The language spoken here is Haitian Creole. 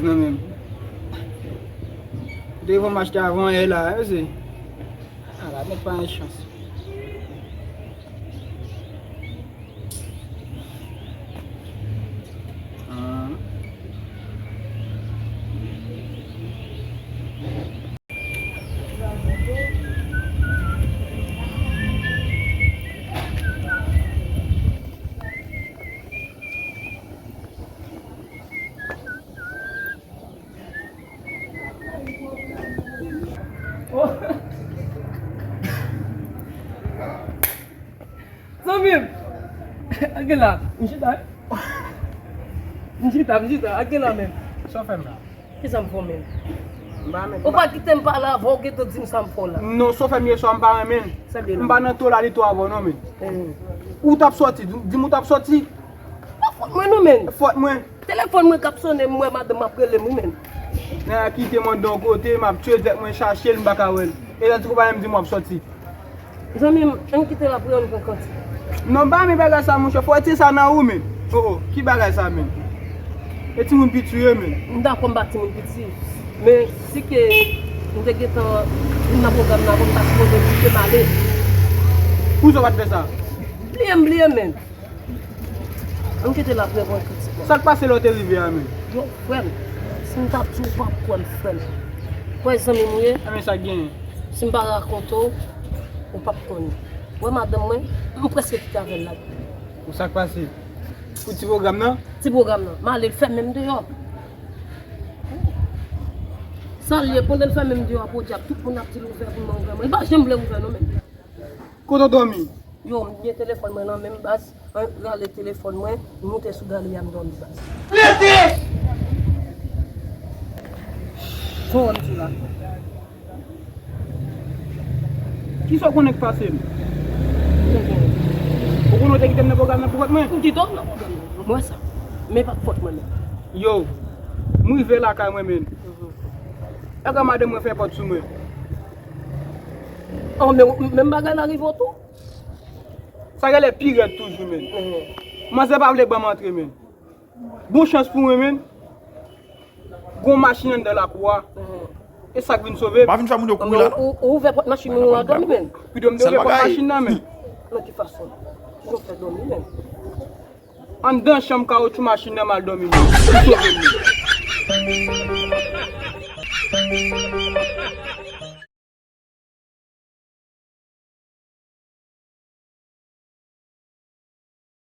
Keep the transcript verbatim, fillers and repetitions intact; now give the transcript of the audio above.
Non, menm. Devan m achte avan yè la, wi, se. Ah, la, met pa yon chans. Ah. Zanmi m, anke la, m chita. M chita, m chita, anke la menm. Sa w fè m la? Kisa m fè w menm? M pa menm. Ou pa kite m pale avan, ou gentan di m sa m fè w la. Non, sa w fè m yè swa m pa renmen. Sa vle di? M pa nan to la, li to avè w non, menm. Eh. Ou t ap sòti, di m ou t ap sòti. Pa fòt mwen non, menm. Fòt mwen. Telefòn mwen k ap sonnen, m wè madanm m ap rele m, wi, menm. Nèg la kite m anndan yon kote, m ap tchwe tèt mwen chache l, m pa ka wè l. E lè ti konpayi m di m w ap sòti. Zanmi m, ann kite l ap rele m pran kanti. Non, m pa renmen bagay sa, monchè. Fò w retire sa nan ou, menm. Oh, oh, ki bagay sa, menm? E timoun piti w ye, menm. M dakò m pa timoun piti. Men, si ke m te gentan vin nan pwogram nan, bon, m ta sipoze kite m ale. Poukisa w pa t fè sa? Bliye m, bliye, menm. Ann kite l ap reponn kritik mwen. Sa k pase lè w te rive a, menm? Yo, frè m, si m t ap di w, ou p ap kwè m, frè m. Kwè zanmi m ou ye? Enben, sa k genyen? Si m pa rakonte w, ou p ap konnen. Wè madanm mwen, m prèske kite avè l la. Pou sa k pase? Pou ti pwogram nan? Ti pwogram nan. M ale, l fèmen m deyò. Sa l ye, pandan l fèmen m deyò, podyab, tout moun ap di l ouvè pou mwen, ouvè mwen. Li pa janm vle ouvè non, menm. Kote w dòmi? Yo, m gen telefòn mwen nan men m, baz. Mwen rale telefòn mwen, m moute sou galri a, m dòmi, baz. Rete! Sa w wè m sou la? Kisa w konnen k pase m? Ou konnen w te kite m nan pwogram nan pou kont mwen? M kite w nan pwogram nan. Mwen sa. Men pa t fòt mwen menm. Yo, m rive lakay mwen, menm. Èske madanm mwen fè pòt sou mwen? Oh, men menm bagay la rive w tou? Sa genlè pi rèd toujou, menm. Mhm. Manzè pa vle ban m antre, menm. Bon chans pou mwen, menm. Gon machin anndan lakou a. Mhm. E sa k vin sove m. Pa vin fè moun yo kouri la. Ou, ou, ou ouvè pòt machin nan, ou al dòmi, menm. Pito m te ouvè pòt machin nan, menm. Nan ki fason? Ki jan w fè dòmi, menm? Anndan chanm kawotchou machin nan m al dòmi, menm. Li sove m, menm.